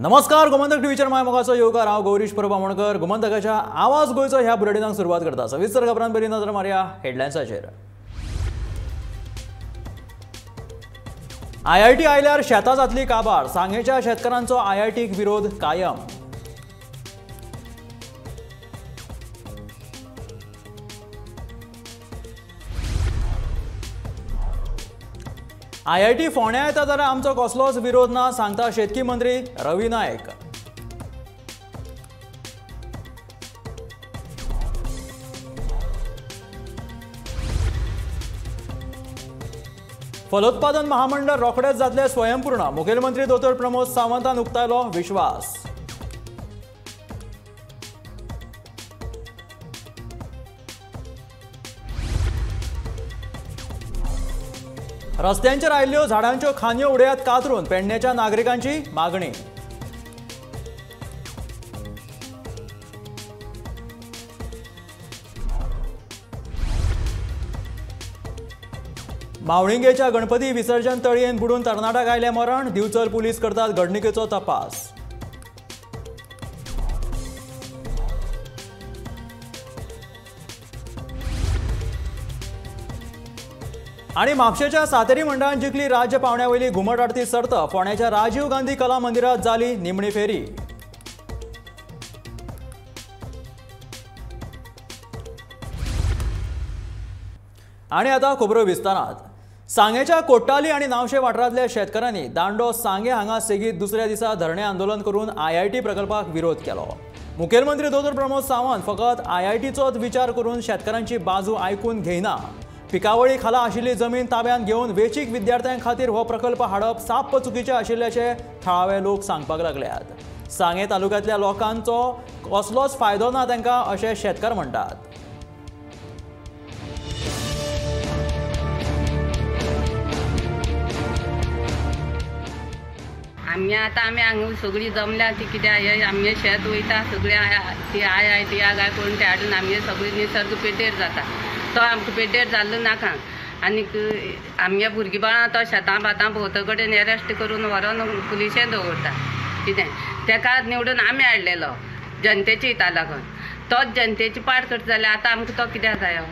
नमस्कार, गोमंतक टीव्हीचेर my मोगाचो येवकार. हांव गौरीश परब आमोणकर. गोमंतकाच्या आवाज गोंयचो ह्या बुलेटिनाक सुरवात करता. सविस्तर खबरां पयलीं नजर मारया हेडलायन्साचेर. आयआयटी आयल्यार शेतां जातली काबार. सांगेच्या शेतकारांचो आयआयटीक विरोध कायम. आयआयटी फोंड्या येता जाल्यार आमचो कसलोच विरोध ना, सांगता शेतकी मंत्री रवी नायक. फलोत्पादन महामंडळ रोखडेच जातले स्वयंपूर्ण. मुखेलमंत्री दोतोर प्रमोद सावंतान उक्तायलो विश्वास. रस्त्यांचेर आयिल्ल्यो झाडांच्यो खांदयो उडयात कातरून, पेडणेच्या नागरिकांची मागणी. मावळिंगेच्या गणपती विसर्जन तळयेन बुडून तरणाट्याक आयलें मरण. दिवचल पुलीस करतात घडणुकेचो तपास. आणि म्हापशेच्या सातेरी मंडळान जिखली राज्य पावंड्या वयली घुमट आरती सर्त. फोंड्याच्या राजीव गांधी कला मंदिरात जाली निमणी फेरी. आणि आता खबरो विस्तारात. सांगेच्या कोट्टाली आणि नावशे वाठारांतल्या शेतकारांनी दांडो सांगे हांगा सेगीत दुसऱ्या दिसा धरणे आंदोलन करून आयआयटी प्रकल्पाक विरोध केलो. मुखेलमंत्री दोतोर प्रमोद सावंत फकत आयआयटीचोच विचार करून शेतकारांची बाजू आयकून घेयना. पिकावळी खाला आशिल्ली जमीन ताब्यांत घेवन वेचीक विद्यार्थ्यां खातीर हो प्रकल्प हाडप साप्प चुकीचें आशिल्ल्याचें थळावे लोक सांगपाक लागल्यात. सांगे तालुक्यांतल्या लोकांचो कसलोच फायदो ना तांकां, अशें शेतकार म्हणटात. आमगे आतां आमी हांगा सगळीं जमल्या ती कित्याक आमगे शेत वयता सगळें ती I I T काय कोण ते हाडून आमगे सगळी निसर्ग पेड्डेर जाता. तो आमकां पेड्डेर जाल्लो नाका. आनीक आमगे भुरगीं बाळां तो शेतां भातां भोंवतो कडेन एरेस्ट करून व्हरोन पुलिशेन दवरता. कितें तेका निवडून आमी हाडलेलो जनतेच्या हिता लागून, तोच जनतेची पाड करता जाल्यार आतां आमकां तो कित्याक जायो?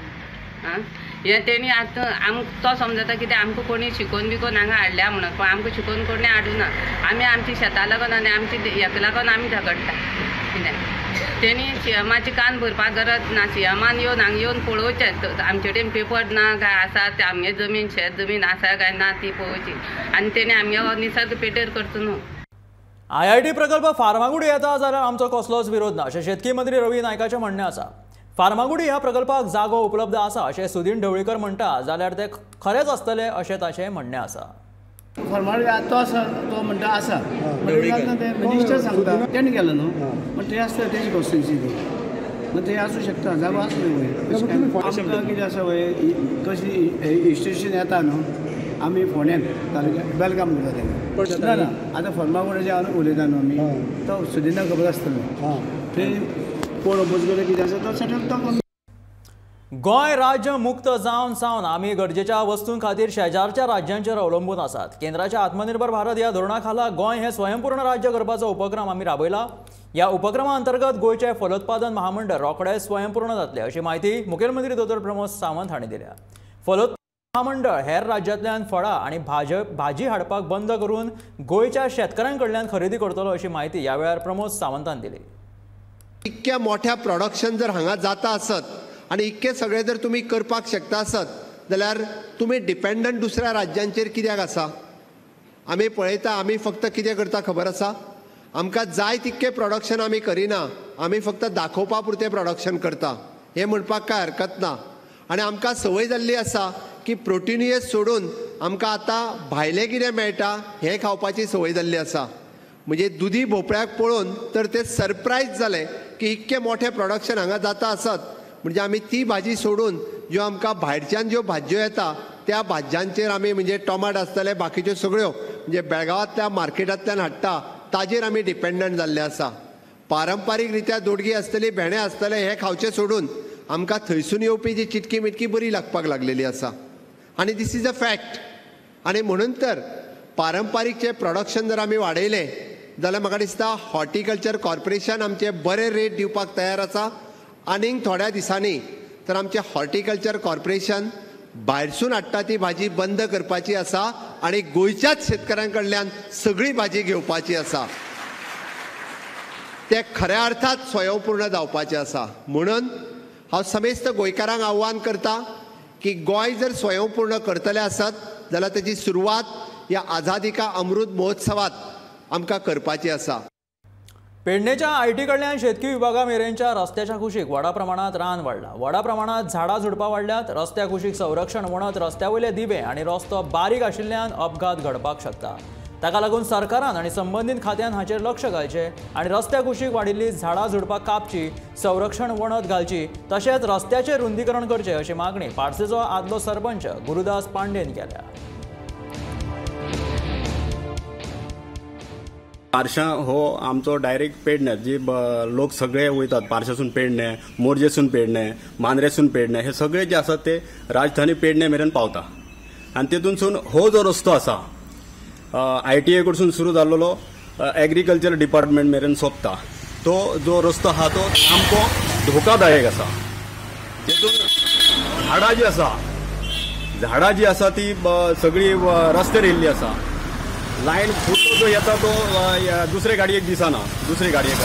आं, हें तेणी आतां आमकां तो समजता कितें आमकां कोणी शिकोवन बिकोवन हांगा हाडल्या म्हणून, पूण आमकां शिकोवन कोणी हाडूना. आमी आमची शेतां लागून आनी आमची हेका लागून आमी झगडटा. कितें तेणी सीएमाची कान भरपाक गरज ना. सीएमान येवन हांगा येवन पळोवचें आमचे कडेन पेपर ना काय आसा ते आमगे जमीन शेत जमीन आसा काय ना ती पळोवची आनी तेणी आमगे हो निसर्ग पेड्डेर करचो न्हू. आयआयटी प्रकल्प फार्मागुडी येता जाल्यार आमचो कसलोच विरोध ना, अशें शेतकी मंत्री रवी नायकाचें म्हणणें आसा. फार्मागुडी ह्या प्रकल्पाक जागो उपलब्ध आसा अशें सुदीन ढवळीकर म्हणटा, जाल्यार ते खरेंच आसतलें अशें ताचें म्हणणें आसा. फार्मागुडी तो आसा तो म्हणटा आसा मिनिस्टर सांगता तेणें केलो न्हू, पण ते आसता तेजी कॉन्स्टिट्युन्सी ती, मग ते आसूं शकता, जागो आसलो वय. आमकां कितें आसा वय कशी इन्स्टिट्युशन येता न्हू आमी फोंड्यान तालुक्यात welcome करता तेंकां. ना ना आतां फार्मागुड्याचें उलयता न्हू आमी, तो सुदिनाक खबर आसतलो ते कोण अपोज करता कितें आसा तो सेटल तो. गोंय राज्य मुक्त जावन सावन आमी गरजेच्या वस्तूं खातीर शेजारच्या राज्यांचेर अवलंबून आसात. केंद्राच्या आत्मनिर्भर भारत ह्या धोरणा खाला गोंय हें स्वयंपूर्ण राज्य करपाचो उपक्रम आमी राबयला. ह्या उपक्रमा अंतर्गत गोंयचें फलोत्पादन महामंडळ रोखडें स्वयंपूर्ण जातलें, अशी म्हायती मुखेलमंत्री दोतोर प्रमोद सावंत हांणी दिल्या. फलोत्पादन महामंडळ हेर राज्यांतल्यान फळां आनी भाजी हाडपाक बंद करून गोंयच्या शेतकारां कडल्यान खरेदी करतलो, अशी म्हायती ह्या वेळार प्रमोद सावंतान दिली. इतक्या मोठ्या प्रोडक्शन जर हांगा जाता आसत आनी इतकें सगळें जर तुमी करपाक शकता आसत जाल्यार तुमी डिपेंडंट दुसऱ्या राज्यांचेर कित्याक आसा? आमी पळयता आमी फक्त कितें करता खबर आसा? आमकां जाय तितकें प्रोडक्शन आमी करिना, आमी फक्त दाखोवपा पुरतें प्रोडक्शन करता हें म्हणपाक कांय हरकत ना. आनी आमकां संवय जाल्ली आसा की प्रोटिनियस सोडून आमकां आतां भायलें कितें मेळटा हें खावपाची संवय जाल्ली आसा. म्हणजे दुदी भोपळ्याक पळोवन तर ते सरप्रायज जाले की इतकें मोठें प्रोडक्शन हांगा जाता आसत म्हणजे आमी ती भाजी सोडून ज्यो आमकां भायरच्यान ज्यो भाजयो येता त्या भाजयांचेर आमी म्हणजे टोमाट आसतले बाकीच्यो सगळ्यो म्हणजे बेळगांवांतल्या मार्केटांतल्यान हाडटा ताजेर आमी डिपेंडंट जाल्ले आसा. पारंपारीक रित्या दोडगी आसतली, भेंडे आसतले हे खावचे सोडून आमकां थंयसून येवपी जी चिटकी मिटकी बरी लागपाक लागलेली आसा. आनी दीस is a fact. आनी म्हणून तर पारंपारीक जे प्रोडक्शन जर आमी वाडयलें जाल्यार म्हाका दिसता हॉर्टिकल्चर कॉर्पोरेशन आमचे बरे रेट दिवपाक तयार आसा. आनीक थोड्या दिसांनी तर आमचें हॉर्टिकल्चर कॉर्पोरेशन भायरसून हाडटा ती भाजी बंद करपाची आसा आनी गोंयच्याच शेतकऱ्यां कडल्यान सगळी भाजी घेवपाची आसा. ते खऱ्या अर्थात स्वयंपूर्ण जावपाचें आसा. म्हणून हांव समेस्त गोंयकारांक आव्हान करता की गोंय जर स्वयंपूर्ण करतले आसत जाल्यार तेजी सुरवात ह्या आझादी का अमृत महोत्सवात आमकां करपाची आसा. पेडणेच्या IT कडल्यान शेतकी विभागा मेरेनच्या रस्त्याच्या कुशीक व्हडा प्रमाणात रान वाडला. व्हडा प्रमाणात झाडां झुडपां वाडल्यात. रस्त्या कुशीक संरक्षण वणत, रस्त्या वयले दिवे आनी रस्तो बारीक आशिल्ल्यान अपघात घडपाक शकता. ताका लागून सरकारान आनी संबंदीत खात्यान हाचेर लक्ष घालचें आनी रस्त्या कुशीक वाडिल्ली झाडां झुडपां कापची, संरक्षण वणत घालची, तशेंच रस्त्याचें रुंदीकरण करचें अशी मागणी पार्सेचो आदलो सरपंच गुरुदास पांडेन केल्या. पारशा हो आमचो डायरेक्ट पेडणे जी लोक सगळे वयतात, पारशासून पेडणे, मोरजेसून पेडणे, मांद्रेसून पेडणे, हे सगळे जे आसात ते राजधानी पेडणे मेरेन पावता. आनी तेतूनसून हो जो रस्तो आसा आयटीआय कडसून सुरू जाल्लो एग्रीकल्चर डिपार्टमेंट मेरेन सोंपता. तो जो रस्तो आसा तो सामको धोकादायक आसा. तेतून झाडां जी आसा ती सगळी रस्त्यार येयल्ली आसा. लायन फुडलो जो येता तो दुसरे गाडयेक दिसना, दुसरे गाडयेक.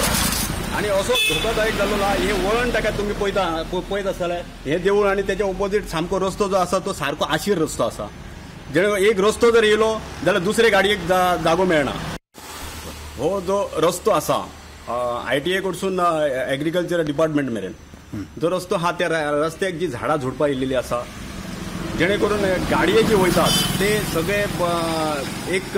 आनी असो धोकादायक जाल्लो आहा. हे वळण ताका तुमी पळयत आसतले, हे देवूळ आनी तेच्या ओपोजीट सामको रस्तो जो आसा तो सारको आशीर रस्तो आसा. जेणे एक रस्तो जर येयलो जाल्यार दुसरे गाडयेक जागो मेळना. हो जो रस्तो आसा आयटीआय कडसून एग्रीकल्चर डिपार्टमेंट मेरेन जो रस्तो आहा त्या रस्त्याक जी झाडां झुडपां येयल्ली आसा, जेणे करून गाडये जी वयतात ते सगळे एक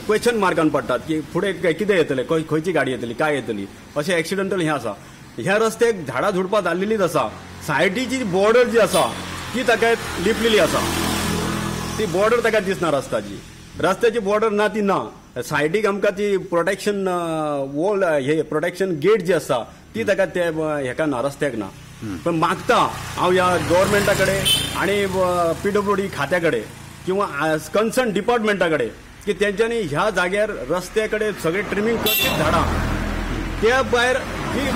क्वेश्चन मार्कान पडटात की फुडें कितें येतलें, खंयची गाडी येतली, काय येतली, अशें एक्सिडंटल हें आसा. ह्या रस्त्याक झाडां झुडपां जाल्लेलीच आसा. सायडीची बॉर्डर जी आसा ती ताका लिपलेली आसा. ती बॉर्डर ताका दिसना. रस्त्याची बॉर्डर ना ती ना. सायडीक आमकां ती प्रोटेक्शन वॉल, हे प्रोटेक्शन गेट जी आसा ती ताका ते हेका ना, रस्त्याक ना. पण मागता हांव ह्या गव्हर्मेंटा कडेन आनी पीडब्ल्यूडी खात्या कडेन किंवा कन्सर्न डिपार्टमेंटा कडेन की तेंच्यांनी ह्या जाग्यार रस्त्या कडेन सगळे ट्रिमींग करचीच झाडां, त्या भायर जी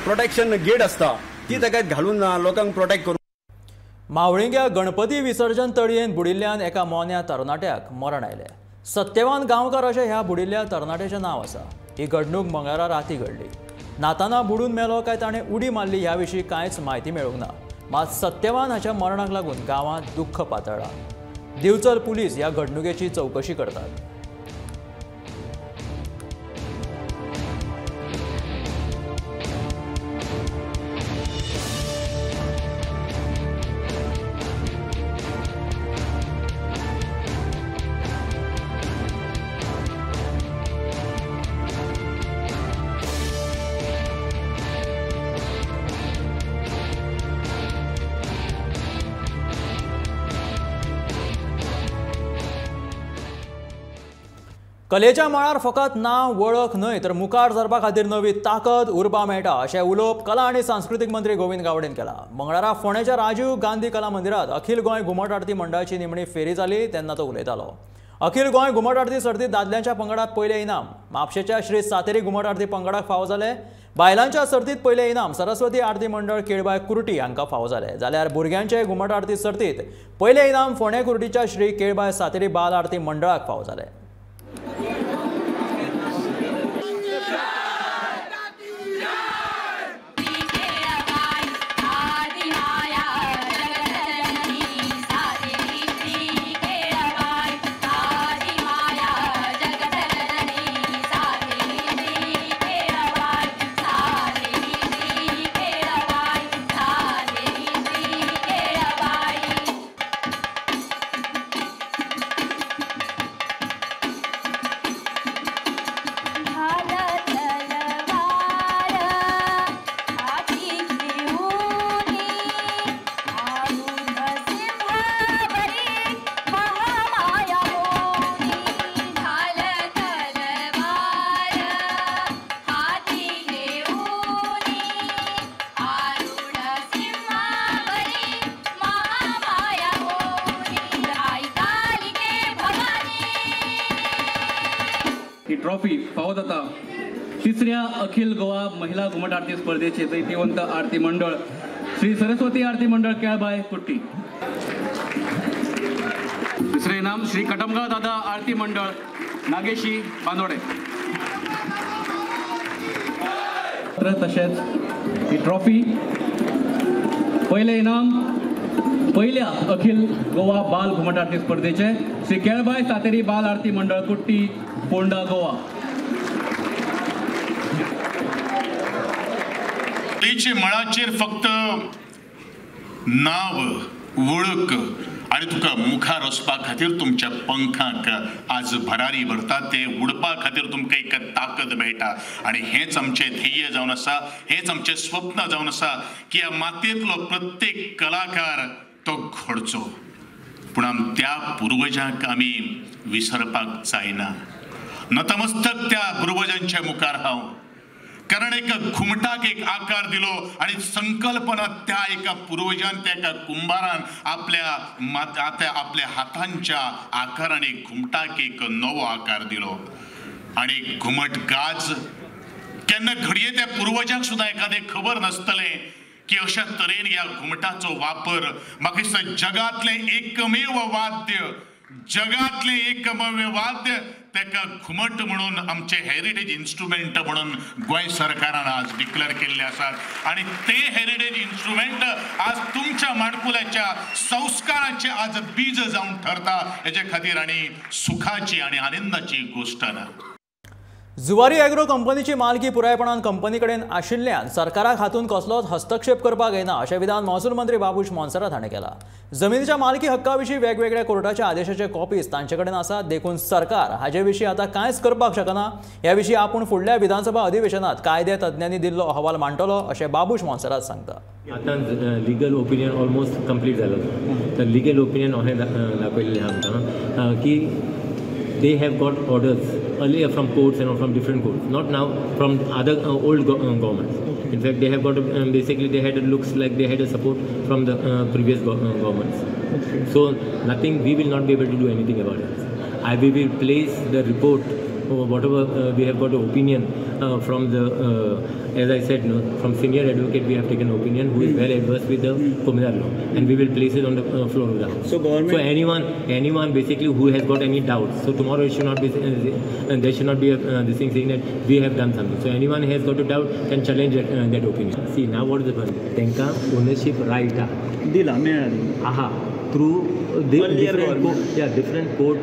प्रोटेक्शन गेट आसता ती ताका घालून लोकांक प्रोटेक्ट करूं. मावळिंग्या गणपती विसर्जन तळयेन बुडिल्ल्यान एका मोन्या तरणाट्याक मरण आयलें. सत्यवान गांवकार अशें ह्या बुडिल्ल्या तरणाट्याचें नांव आसा. ही घडणूक मंगळारा राती घडली. नाताना बुडून मेलो काय ताणें उडी मारली ह्या विशीं कांयच म्हायती मेळूंक ना. मात सत्यवान हाच्या मरणाक लागून गांवांत दुख्ख पातळ्ळां. दिवचल पुलीस ह्या घडणुकेची चवकशी करतात. कलेच्या मळार फकत नांव वळख न्हय तर मुखार सरपा खातीर नवी ताकद उर्बा मेळटा अशें उलोवप कला आनी सांस्कृतीक मंत्री गोविंद गावडेन केला. मंगळारा फोंडेच्या राजीव गांधी कला मंदिरात अखिल गोंय घुमट आरती मंडळाची निमणी फेरी जाली तेन्ना तो उलयतालो. अखिल गोंय घुमट आरती सर्तीत दादल्यांच्या पंगडात पयलें इनाम म्हापशेच्या श्री सातेरी घुमट आरती पंगडाक फावो जालें. बायलांच्या सर्तीत पयलें इनाम सरस्वती आरती मंडळ केळबाय कुर्टी हांकां फावो जालें. जाल्यार भुरग्यांचे घुमट आरती सर्तीत पयलें इनाम फोंडें कुर्टीच्या श्री केळबाय सातेरी बाल आरती मंडळाक फावो जालें. ही ट्रॉफी फावो जाता तिसऱ्या अखिल गोवा महिला घुमट आरती स्पर्धेचे जैतिवंत आरती मंडळ श्री सरस्वती आरती मंडळ केळबाय कुट्टी। दुसरे इनाम श्री कटमगांव दादा आरती मंडळ नागेशी बांदोडे। तशेंच ही ट्रॉफी पयलें इनाम पहिल्या अखिल गोवा बाल घुमट आरती स्पर्धेचे श्री केळबाय सातेरी बाल आरती मंडळ कुट्टी पोंडा गोवा। तेचे मळाचेर फक्त नाव वळख आनी तुका मुखार वचपा खातीर तुमच्या पंखांक आज भरारी भरता, ते उडपा खातीर तुमकां एक ताकद मेळटा आनी हेंच आमचें ध्येय जावन आसा, हेंच आमचें स्वप्न जावन आसा की ह्या मातयेंतलो प्रत्येक कलाकार तो घडचो। पूण आम त्या पुर्वजांक आमी विसरपाक जायना। नतमस्तक त्या पुर्वजांच्या मुखार हांव, कारण एका घुमटाक एक आकार दिलो आनी संकल्पना त्या एका पुर्वजान, त्या एका कुंभारान आपल्या आपल्या हातांच्या आकारान एक घुमटाक एक नवो आकार दिलो आनी घुमट गाज केन्ना घडये त्या पुर्वजांक सुद्दां एखादें खबर नासतलें की अशा तरेन ह्या घुमटाचो वापर म्हाका दिसता जगांतलें एकमेव वाद्य, जगांतलें एकमेव वाद्य ताका घुमट म्हणून आमचे हेरिटेज इन्स्ट्रुमेंट म्हणून गोंय सरकारान आज डिक्लेअर केल्ले आसात आनी ते हेरिटेज इन्स्ट्रुमेंट आज तुमच्या माणकुल्याच्या संस्काराचे आज बीज जावन ठरता। हेजे खातीर आनी सुखाची आनी आनंदाची गोश्ट ना। जुवारी एग्रो कंपनीची मालकी पुरायपणान कंपनी कडेन आशिल्ल्यान सरकाराक हातूंत कसलोच हस्तक्षेप करपाक येना अशें विधान महसूल मंत्री बाबूश मोन्सेरात हाणें केलां। जमिनीच्या मालकी हक्का विशीं वेगवेगळ्या कोर्टाच्या आदेशाचे कॉपीज तांचे कडेन आसात, देखून सरकार हाजे विशीं आतां कांयच करपाक शकना। ह्या विशीं आपूण फुडल्या विधानसभा अधिवेशनात कायदे तज्ञांनी दिल्लो अहवाल मांडटलो अशें बाबूश मोन्सेरात सांगता। आतां लिगल ओपिनियन ऑलमोस्ट कंप्लीट जालो, तर लिगल ओपिनियन अशें दाखयलें आमकां की they have got orders earlier from courts and from different courts, not now, from other old governments. Okay. In fact, they have got basically they had, it looks like they had a support from the previous governments. Okay. So nothing, we will not be able to do anything about it. We will place the report or whatever we have got an opinion from the, as I said, no, from senior advocate we have taken opinion who is well adversed with the Comunidade law, and we will place it on the floor of the house. So government, so anyone basically who has got any doubts, so tomorrow it should not be, there should not be a, this thing saying that we have done something. So anyone has got a doubt can challenge that opinion. See now what is the problem? Tenka ownership right dila melali. Aha, through the different court, yeah, different court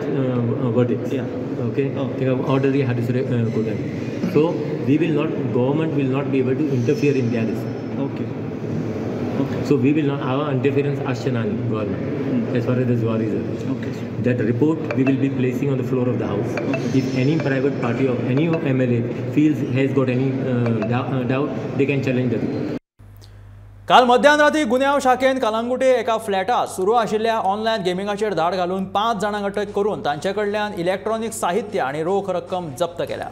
verdicts. Yeah. Okay. Oh. Order the hadisure court. So we will not, government will not be able to interfere in their decision. Okay. Okay. So we will not, our interference ashanani government as far as the Zuari is. Okay. That report we will be placing on the floor of the house. Okay. If any private party of any MLA feels has got any doubt, they can challenge the report. काल मध्यानराती गुन्यांव शाखेन कलांगुटे एका फ्लॅटात सुरू आशिल्ल्या online गेमिंगाचेर धाड घालून 5 जाणांक अटक करून तांचे कडल्यान इलेक्ट्रॉनिक साहित्य आनी रोख रक्कम जप्त केल्या।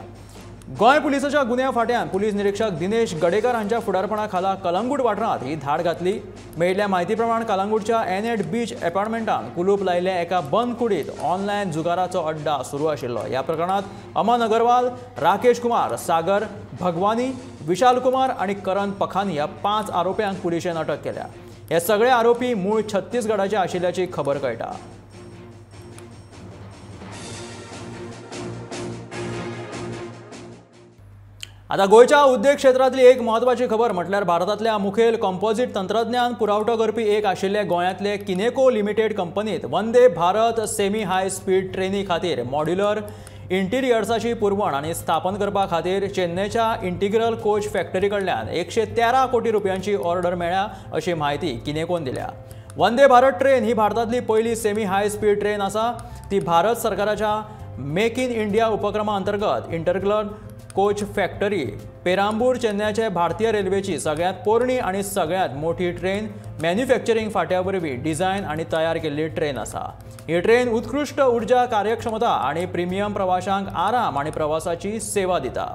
गोंय पुलिसाच्या गुन्यांव फांट्यान पुलीस निरीक्षक दिनेश गडेकर हांच्या फुडारपणा खाला कलंगूट वाठारांत ही धाड घातली। मेळिल्ल्या म्हायती प्रमाण कलंगूटच्या एनएट बीच एपार्टमेंटान कुलूप लायिल्ल्या एका बंद कुडीत ऑनलायन जुगाराचो अड्डा सुरू आशिल्लो। ह्या प्रकरणांत अमन अगरवाल, राकेश कुमार, सागर भगवानी, विशाल कुमार आनी करण पखानी ह्या 5 आरोप्यांक पुलिशेन अटक केल्या। हे सगळे आरोपी मूळ छत्तीसगडाचे आशिल्ल्याची खबर कळटा। आता गोंयच्या उद्देग क्षेत्रांतली एक म्हत्वाची खबर म्हटल्यार भारतांतल्या मुखेल कंपोझिट तंत्रज्ञान पुरवठो करपी एक आशिल्ले गोंयांतले किनेको लिमिटेड कंपनीत Vande Bharat semi high speed ट्रेनी खातीर मॉड्युलर इंटिरियर्साची पुरवण आनी स्थापन करपा खातीर चेन्नयच्या इंटिग्रल कोच फॅक्टरी कडल्यान 113 कोटी रुपयांची ऑर्डर मेळ्ळ्या अशी म्हायती किनेकोन दिल्या। वंदे भारत ट्रेन ही भारतांतली पयली सेमी हाय स्पीड ट्रेन आसा। ती भारत सरकाराच्या मेक इन इंडिया उपक्रमा अंतर्गत इंटरग्रल कोच फॅक्टरी पेरांबूर चेन्नयचे भारतीय रेल्वेची सगळ्यांत पोरणी आनी सगळ्यांत मोठी ट्रेन मॅन्युफॅक्चरींग फाट्या वरवीं डिझायन आनी तयार केल्ली ट्रेन आसा। ही ट्रेन उत्कृश्ट उर्जा कार्यक्षमता आनी प्रिमियम प्रवाशांक आराम आनी प्रवासाची सेवा दिता।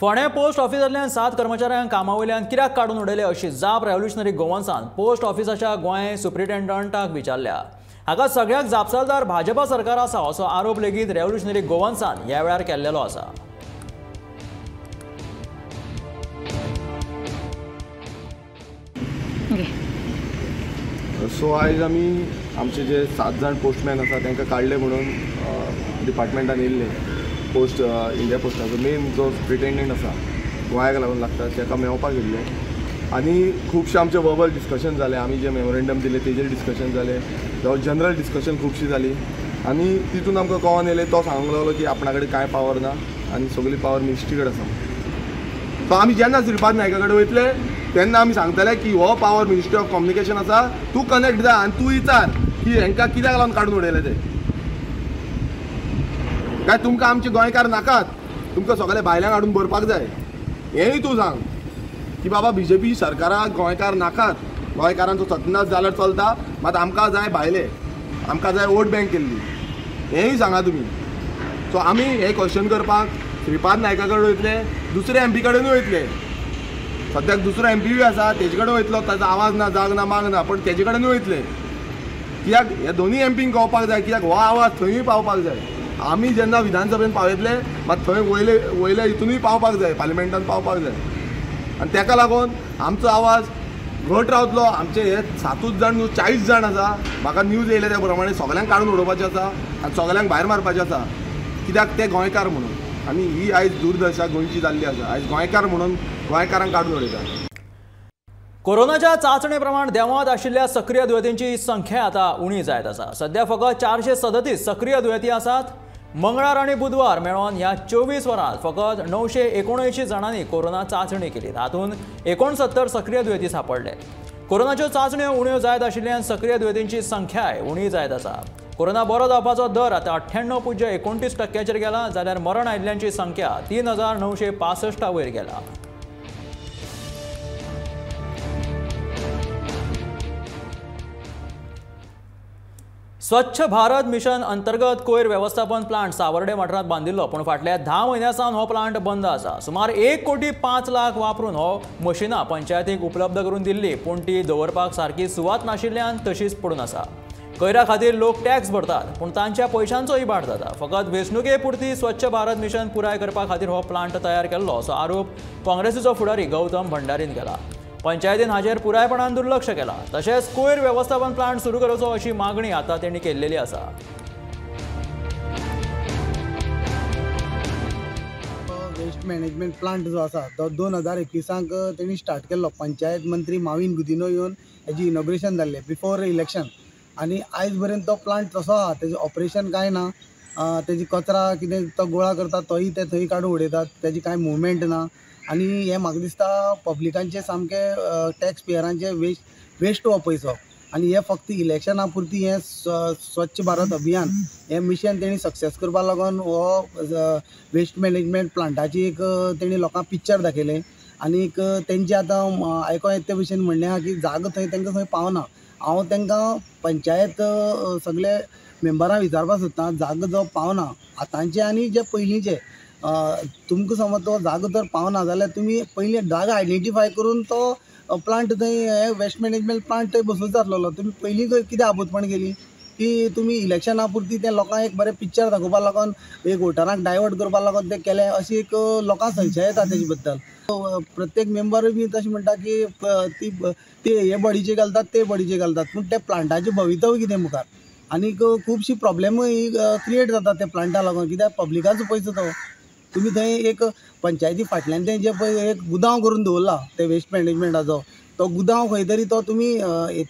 फोंडें पोस्ट ऑफिसांतल्यान 7 कर्मचाऱ्यांक कामा वयल्यान कित्याक काडून उडयले अशी जाप रेव्होल्युशनरी गोवन्सान पोस्ट ऑफिसाच्या गोंय सुप्रिटेंडंटाक विचारल्या. हाका सगळ्याक जापसालदार भाजपा सरकार आसा असो आरोप लेगीत रेव्होल्युशनरी गोवन्सान ह्या वेळार केल्लो आसा. सो आयज आमी आमचे जे 7 जाण पोस्टमॅन आसा तांकां काडले म्हणून डिपार्टमेंटान येयल्ले. पोस्ट इंडिया पोस्टाचो मेन जो सुप्रिटेंडंट आसा गोंयाक लागून लागता ताका मेळपाक येयल्ले आनी खुबशे आमचे वर्बल डिस्कशन जालें. आमी जे मेमोरेंडम दिलें तेजेर डिस्कशन जालें, जावं जनरल डिस्कशन खुबशी जाली आनी तितून आमकां कळोन येयलें तो सांगूंक लागलो की आपणा कडेन कांय पावर ना आनी सगळी पावर मिनिस्ट्री कडेन आसा. सो आमी जेन्ना श्रीपाद नायका कडेन वयतले तेन्ना आमी सांगतले की हो पावर मिनिस्ट्री ऑफ कम्युनिकेशन आसा, तूं कनेक्ट जा आनी तूं विचार की हेंकां कित्याक लागून काडून उडयले ते. काय तुमकां आमचे गोंयकार नाकात, तुमकां सगळे भायल्यांक हाडून भरपाक जाय, हेंय तूं सांग की बाबा बीजेपी सरकाराक गोंयकार नाकात, गोंयकारांचो सत्यानाश जाल्यार चलता, मात आमकां जाय भायले, आमकां जाय वोट बँक केल्ली, हेंय सांगा तुमी. सो आमी हें क्वेश्चन करपाक श्रीपाद नायका कडेन वयतले, दुसरे एमपी कडेनूय वयतले. सद्याक दुसरो एमपीय आसा तेजे कडेन वयतलो, ताजो आवाज ना, जाग ना, माग ना, पण तेजे कडेनूय वयतले. कित्याक ह्या दोनूय एमपींक कळपाक जाय कित्याक हो आवाज थंयूय पावपाक जाय. आमी जेन्ना विधानसभेन पावयतले मात थंय वयले वयले हितूनय पावपाक जाय, पार्लिमेंटान पावपाक जाय आनी तेका लागून आमचो आवाज घट रावतलो. आमचे हे 7 जाण न्हू 40 जाण आसा. म्हाका न्यूज येयल्या त्या प्रमाणे सगळ्यांक काडून उडोवपाचें आसा आनी सगळ्यांक भायर मारपाचें आसा, कित्याक ते गोंयकार म्हणून. आनी ही आयज दुर्दशा गोंयची जाल्ली आसा, आयज गोंयकार म्हणून गोंयकारांक काडून उडयता. कोरोनाच्या चाचणे प्रमाण देंवत आशिल्ल्या सक्रीय दुयेंतींची संख्या आतां उणी जायत आसा. सध्या फकत 437 सक्रीय दुयेंती आसात. मंगळार आनी बुधवार मेळोवन ह्या 24 वरांत फकत 979 जाणांनी कोरोना चाचणी केली. तातूंत 69 सक्रीय दुयेंती सांपडले. कोरोनाच्यो चाचण्यो उण्यो जायत आशिल्ल्यान सक्रीय दुयेंतींची संख्याय उणी जायत आसा. कोरोना बरो जावपाचो दर आतां 98.29% गेला, जाल्यार मरण आयिल्ल्यांची संख्या 3965 वयर गेला. स्वच्छ भारत मिशन अंतर्गत कोयर वेवस्थापन प्लांट सावर्डे वाठारांत बांदिल्लो, पूण फाटल्या 10 म्हयन्यां सावन हो प्लांट बंद आसा. सुमार 1,05,00,000 वापरून हो मशिनां पंचायतीक उपलब्ध करून दिल्ली, पूण ती दवरपाक सारकी सुवात नाशिल्ल्यान तशीच पडून आसा. कोयरा खातीर लोक टॅक्स भरतात, पूण तांच्या पयशांचो इबाड जाता. फकत वेंचणुके पुरती स्वच्छ भारत मिशन पुराय करपा खातीर हो प्लांट तयार केल्लो असो आरोप काँग्रेसीचो फुडारी गौतम भंडारीन केला. पंचायतीन हाचेर पुरायपणान दुर्लक्ष केलां. तशेंच कोयर वेवस्थापन प्लांट सुरू करचो अशी मागणी आतां तेणी केल्लेली आसा. वेस्ट मॅनेजमेंट प्लांट जो आसा तो 2021 तेणी स्टार्ट केल्लो. पंचायत मंत्री माविन गुदिनो येवन हेजी इनॉग्रेशन जाल्लें बिफोर इलेक्शन, आनी आयज पर्यंत तो प्लांट तसो आहा. तेजें ऑपरेशन कांय ना, तेजी कचरा कितें तो गोळा करता तोय ते थंय काडून उडयतात, तेजी कांय मुवमेंट ना. आनी हें म्हाका दिसता पब्लिकांचें सामकें टॅक्स पेयरांचें वेस्ट हो पयसो. आनी हें फक्त इलेक्शना पुरती हें स्वच्छ भारत अभियान हें मिशन तेणी सक्सेस करपा लागून हो वेस्ट मॅनेजमेंट प्लांटाची एक तेणी लोकांक पिक्चर दाखयलें. आनीक तेंचें आतां आयकों येता ते भशेन म्हणणें आहा की जागो थंय तांकां थंय पावना. हांव तांकां पंचायत सगळे मेंबरांक विचारपाक सोदतां, जागो जो पावना आतांचे आनी जे पयलींचे, तुमकां समज तो जागो जर पावना जाल्यार तुमी पयलीं जागो आयडेंटिफाय करून तो प्लांट थंय वेस्ट मॅनेजमेंट प्लांट थंय बसोवचो आसलेलो. तुमी पयलीं कितें आबूतपण केली की तुमी इलेक्शना पुरती तें लोकांक एक बरें पिक्चर दाखोवपा लागून, एक वोटरांक डायवर्ट करपा लागून तें केलें अशी एक लोकांक संशय येता तेजे बद्दल. प्रत्येक मेंबरूय बी तशें म्हणटा की ती हे बॉडीचे घालतात ते बॉडीचे घालतात, पूण त्या प्लांटाचें भवितव्य कितें मुखार. आनीक खुबशी प्रॉब्लेमूय क्रिएट जाता त्या प्लांटा लागून, कित्याक पब्लिकाचो पयसो तो. तुमी थंय एक पंचायती फाटल्यान तें जें पळय एक गुदांव करून दवरला ते वेस्ट मॅनेजमेंटाचो, तो गुदांव खंय तरी तो तुमी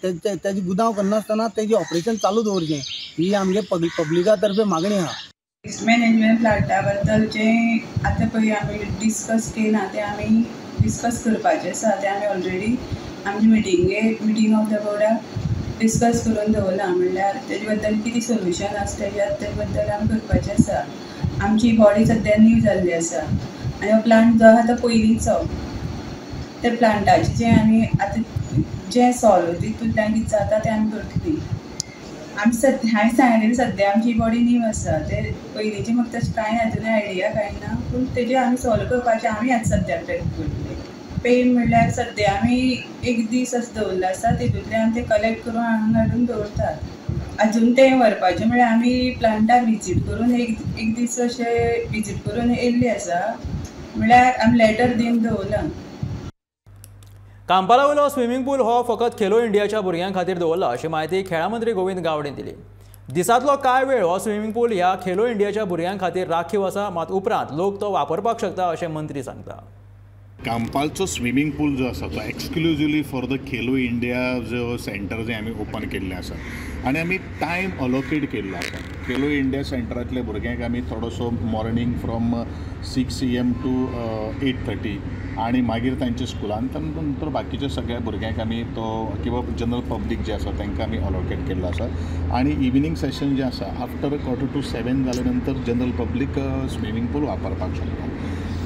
तेजे गुदांव करनासतना तेजें ऑपरेशन चालू दवरचें, ही आमगे पब्लिका तर्फे मागणी आहा. वेस्ट मॅनेजमेंट प्लांटा बद्दल जें आतां पळय आमी डिस्कस केला तें आमी डिस्कस करपाचें आसा. तें आमी ऑलरेडी आमचे मिटिंगेक मिटींग ऑफ the बोर्डाक डिस्कस करून दवरलां. म्हणल्यार तेजे बद्दल कितें सोल्युशन आसा तेज्या बद्दल आमी करपाचें आसा. आमची बॉडी सद्या न्यू जाल्ली आसा आनी हो प्लांट जो आहा तो पयलींचो. त्या प्लांटाचें जें आमी आतां जें सॉल्व तितूंतल्यान कितें जाता तें आमी करतलीं. आमी सद्या हांवें सांगलें सद्या आमची बॉडी नीव आसा, ते पयलींची म्हाका तशें कांय आजून आयडिया कांय ना, पूण तेजेर आमी सॉल्व करपाचें आमी आतां सद्या प्लॅन करतले. पे म्हणल्यार सद्या आमी एक दीस असो दवरलो आसा, तेतूंतल्यान ते कलेक्ट करून हांगा हाडून दवरतात. अजून तें व्हरपाचें म्हळ्यार आमी प्लांटाक विजीट करून एक एक दीस अशें विजीट करून येयल्ले आसा, म्हळ्यार आमी लेटर दिवन दवरलां. कांपाला वयलो स्विमींग पूल हो फकत खेलो इंडियाच्या भुरग्यां खातीर दवरला अशी म्हायती खेळां मंत्री गोविंद गावडेन दिली. दिसांतलो कांय वेळ हो स्विमींग पूल ह्या खेलो इंडियाच्या भुरग्यां खातीर राखीव आसा, मात उपरांत लोक तो वापरपाक शकता अशें मंत्री सांगता. कांपालचो स्विमींग पूल जो आसा तो exclusively for the Khelo India जो सेंटर जे आमी ओपन केल्लें आसा आनी आमी टायम अलोकेट केल्लो आसा. खेलो इंडिया सेंटरांतल्या भुरग्यांक आमी थोडोसो morning from 6 AM to 8:30 आनी मागीर तांच्या स्कुलान नंतर बाकीच्या सगळ्या भुरग्यांक आमी तो किंवा जनरल पब्लीक जे आसा तांकां आमी अलोकेट केल्लो आसा. आनी इवनींग सेशन जें आसा आफ्टर 6:45 जाल्या नंतर जनरल पब्लीक स्विमींग पूल वापरपाक शकता.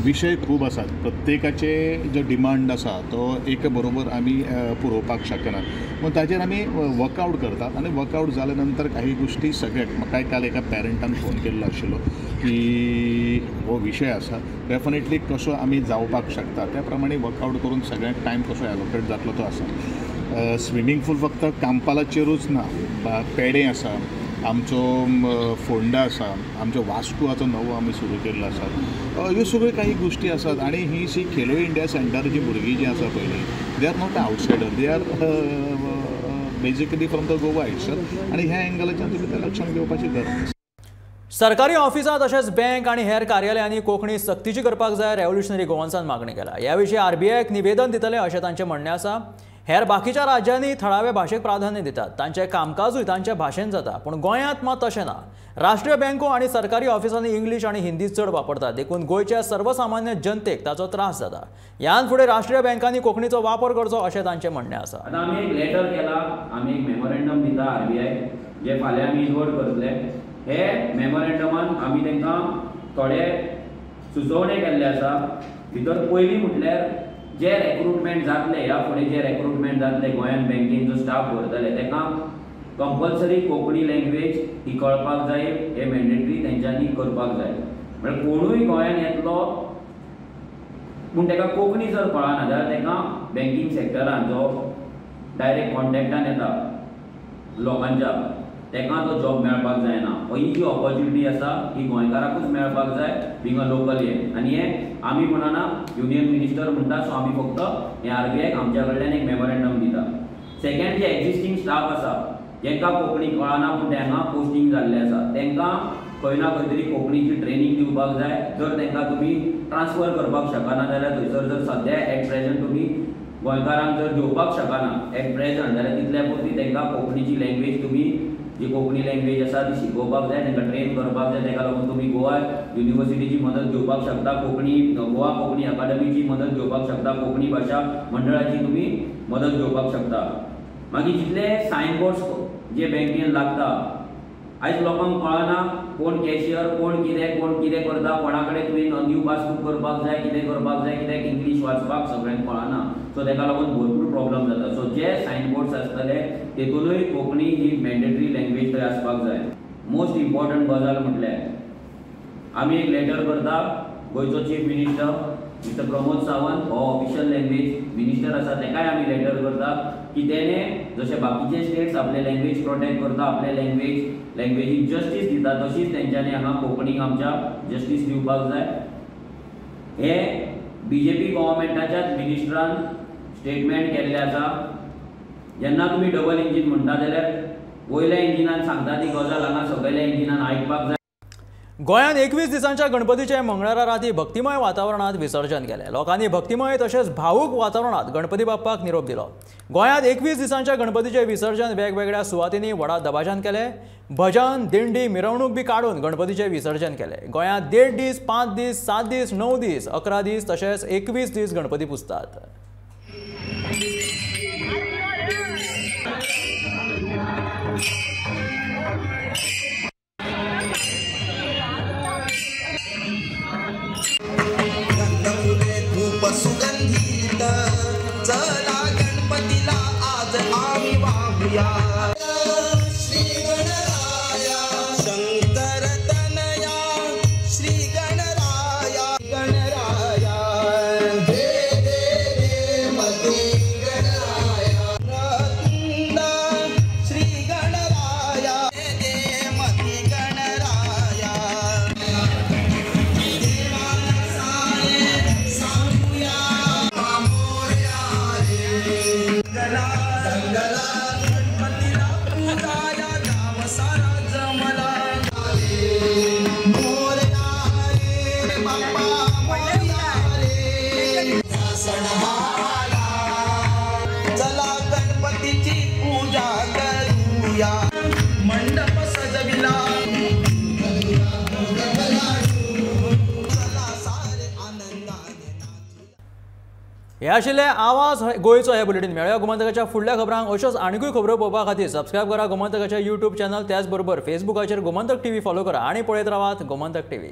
विशय खूब आसात, प्रत्येकाचे जो डिमांड आसा तो एक बरोबर आमी पुरोवपाक शकना, पूण ताजेर आमी वर्कआवट करतात आनी वर्कआवट जाल्या नंतर काही गोश्टी सगळ्याक म्हाका काल एका पेरंटान फोन केल्लो आशिल्लो की हो विशय आसा डेफिनेटली कसो आमी जावपाक शकता त्या प्रमाणे वर्कआवट करून सगळ्यांक टायम कसो एलोकेट जातलो तो आसा. स्विमींग पूल फक्त कांपालाचेरूच ना, पेडे आसा, आमचो फोंडा आसा, आमचो वास्को आतां नवो आमी सुरू केल्लो आसा. ह्यो सगळ्यो काही गोश्टी आसात आनी ही सी खेलो इंडिया सेंटर जी भुरगीं जीं आसा पयलीं they are not outsider, they are basically from the Goa itself आनी ह्या एंगलाच्यान तुमी तें लक्षांत घेवपाची गरज आसा. सरकारी ऑफिसां तशेंच बँक आनी हेर कार्यालयांनी कोंकणी सक्तीची करपाक जाय रेव्होल्युशनरी गोवन्सान मागणी केल्या. ह्या विशीं आरबीआयक निवेदन दितले अशें तांचें म्हणणें आसा. हेर बाकीच्या राज्यांनी थळावे भाशेक प्राधान्य दितात, तांचें कामकाजूय तांच्या भाशेन जाता, पूण गोंयांत मात तशें ना. राष्ट्रीय बँको आनी सरकारी ऑफिसांनी इंग्लीश आनी हिंदी चड वापरतात, देखून गोंयच्या सर्वसामान्य जनतेक ताचो त्रास जाता. ह्यान फुडें राष्ट्रीय बँकांनी कोंकणीचो वापर करचो अशें तांचें म्हणणें आसा. आतां आमी एक लेटर केला, आमी एक मेमोरेंडम दिता आरबीआय जे फाल्यां आमी इनवर्ट करतले. हे मेमोरेंडमान आमी तांकां थोडे सुचोवणे केल्ले आसा. भितर पयलीं म्हटल्यार जे रेक्रुटमेंट जातले ह्या फुडें जे रेक्रुटमेंट जातले गोंयान बँकेन जो स्टाफ भरतले ताका कंपल्सरी कोंकणी लँग्वेज ही कळपाक जाय, हे मॅन्डेटरी तेंच्यांनी करपाक जाय. म्हळ्यार कोणूय गोंयान येतलो पूण ताका कोंकणी जर कळना जाल्यार ताका बँकींग सॅक्टरान जो डायरेक्ट कॉन्टेक्टान येता लोकांच्या ताका तो जॉब मेळपाक जायना. ही जी ऑपॉर्च्युनिटी आसा ही गोंयकाराकूच मेळपाक जाय बींग अ लोकल हे. आनी हे आमी म्हणना, युनियन मिनिस्टर म्हणटा, सो आमी फक्त हे आरबीआयक आमच्या कडल्यान एक मेमोरेंडम दिता. सेकंड जे एक्झिस्टींग स्टाफ आसा जेंकां कोंकणी कळना पूण ते हांगा पोस्टींग जाल्ले आसा तांकां खंय ना खंय तरी कोंकणीची ट्रेनींग दिवपाक जाय. जर तांकां तुमी ट्रान्सफर करपाक शकना जाल्यार थंयसर जर सद्या एट प्रेझेंट तुमी गोंयकारांक जर घेवपाक शकना एट प्रेझेंट जाल्यार तितल्या पुरती तांकां कोंकणीची लँग्वेज तुमी जी कोंकणी लँग्वेज आसा ती शिकोवपाक जाय, तांकां ट्रेन करपाक जाय. ताका लागून तुमी गोवा युनिवर्सिटीची मदत घेवपाक शकता, कोंकणी गोवा कोंकणी अकादमीची मदत घेवपाक शकता, कोंकणी भाशा मंडळाची तुमी मदत घेवपाक शकता. मागीर जितले सायन बोर्ड्स जे बँकेन लागता आयज लोकांक कळना कोण कॅशियर कोण कितें करता, कोणा कडेन तुवें न्यू पासबूक करपाक जाय, कितें करपाक जाय, कित्याक इंग्लीश वाचपाक सगळ्यांक कळना. सो ताका लागून भरपूर प्रॉब्लम जाता. सो जे सायन बोर्ड्स आसतले तेतूनय कोंकणी ही मॅन्डेटरी लँग्वेज थंय आसपाक जाय. मोस्ट इम्पॉर्टंट गजाल म्हटल्यार आमी एक लेटर करता गोंयचो chief minister mister Pramod Sawant हो ऑफिशियल लँग्वेज मिनिस्टर आसा ताकाय आमी लेटर करता की तेणे जशे बाकीचे स्टेट्स आपले लँग्वेज प्रोटेक्ट करता, आपले लँग्वेजीक जस्टीस दिता, तशीच तेंच्यांनी हांगा कोंकणीक आमच्या जस्टीस दिवपाक जाय. हे बीजेपी गव्हर्मेंटाच्याच मिनिस्टरान स्टेटमेंट केल्लें आसा. जेन्ना तुमी डबल इंजीन म्हणटा जाल्यार वयल्या इंजिनान सांगता ती गजाल हांगा सकयल्या इंजिनान आयकपाक जाय. गोंयांत 21 दिसांच्या गणपतीचे मंगळारा राती भक्तिमय वातावरणांत विसर्जन केलें. लोकांनी भक्तिमय तशेंच भावूक वातावरणांत गणपती बाप्पाक निरोप दिलो. गोंयांत 21 दिसांच्या गणपतीचे विसर्जन वेगवेगळ्या सुवातींनी व्हडा दबाज्यान केलें. भजन, दिंडी, मिरवणूक बी काडून गणपतीचें विसर्जन केलें. गोंयांत 1.5 दीस, 5 दीस, 7 दीस, 9 दीस, 11 दीस तशेंच 21 दीस गणपती पुजतात. सुगंधित चला गणपतीला आज आम्ही वाहूया. श्री गणपती हे आशिल्ले आवाज गोंयचो हे बुलेटीन. मेळया गोमंतकाच्या फुडल्या खबरांक. अश्योच आनीकूय खबरो पळोवपा खातीर सबस्क्रायब करा गोमंतकाच्या यूट्यूब चॅनल, त्याच बरोबर फेसबुकाचेर गोमंतक टीव्ही फॉलो करा आनी पळयत रावात गोमंतक टीव्ही.